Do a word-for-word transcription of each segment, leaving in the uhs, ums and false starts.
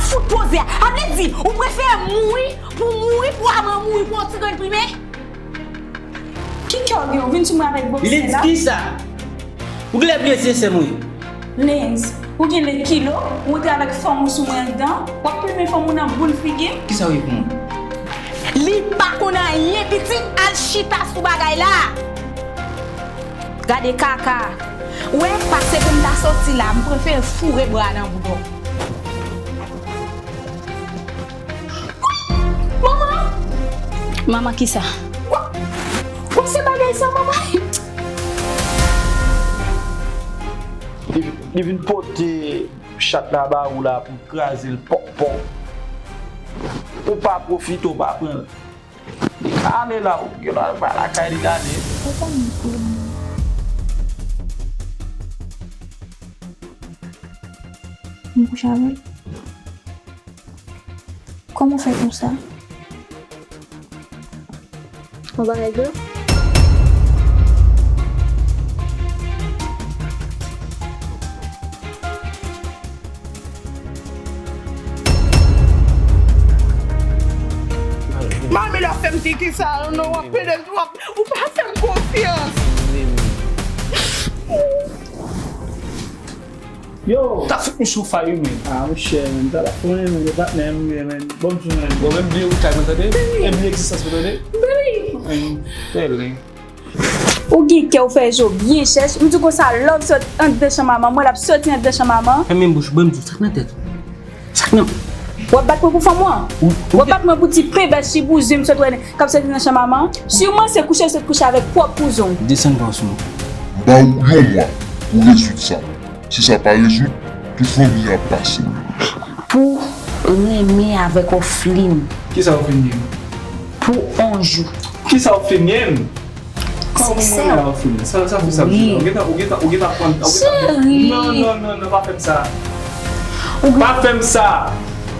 Fout poze a. A vle di, ou prefere mouri pou mouri pou Arman mouri pou yon ti grenn plimen? Ki kè w gen? Ou vin sou mwen avèk bòksè la? Lens, kisa? Ou genlè bliye se sè mwen ye. Lens, ou genlè kilo, ou antre avèk fanm ou sou mwen anndan, w ap plimen fanm ou nan boul figi m? Kisa w ye pou mwen? Li pa konn anyen, pitit, al chita sou bagay la. Gade kaka. Wè, pase pou m ta soti la, m prefere foure bra nan bouda w. Manman! Manman kisa? Wa, wa se bagay sa, manman? Li, li vin pote chat la ba ou la pou kraze l pòpòp. Ou pa pwofite, ou pa pran l. Li ale la, ou gen lwa pa lakay li ale. Ou pa m pou m kouche avè l. Kòman w fè konsa? Yon bagay dlo? Mami, lè w fè m di kisa, non, w ap pede, w ap, ou pa fè m konfyans. Yo! Ta fout m sou fay wi, men. Ah, monchè, men, ta la fon, men, e patnè m ye, men. Bon, m sou, men. Bon, men, bliye ou kay mwen, tande? E bliye egzistans mwen, tande? Men, tèlè. Ou gen kè, ou fè je w byen chèch. M di w konsa, love sot anndan chanm manman. Mwen, l ap soti anndan chanm manman. Fèmen bouch, ban m di w, sa k nan tèt ou? Sa k nan? W ap bat mwen pou fanm ou an? W ap bat mwen pou ti pen vèt chibouzen m sot wè k ap soti nan chanm manman. Siman se kouche l sot kouche avèk pwòp kouzin w. Desann pa w sou mwen. M ba ou yon mwa pou rezoud sa. Si sa pa rezoud, tout fanmi an ap pase. Pou renmen avèk Oflin. Kisa Oflin gen? Pou on jou. Kisa Oflin gen? Kòman mwen renmen Oflin? Sa, sa fè sa. Wi. Ou gentan, ou gentan, ou gentan pran, ou gentan. Cheri. Non, non, non, non, pa fè m sa. Pa fè m sa.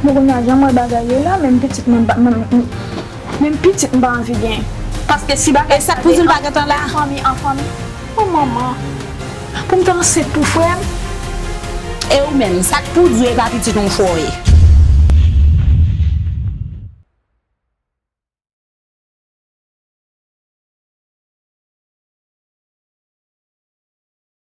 Mwen konn jan mwen bagay yo la, menm pitit mwen pa, menm, menm pitit m pa anvi gen. Paske si bagay. E sa k pou di l pa gentan la? An fanmi, an fanmi. O manman. Pou m te ansent pou frè m. E ou menm, sa k pou di w e pa pitit yon frè w ye?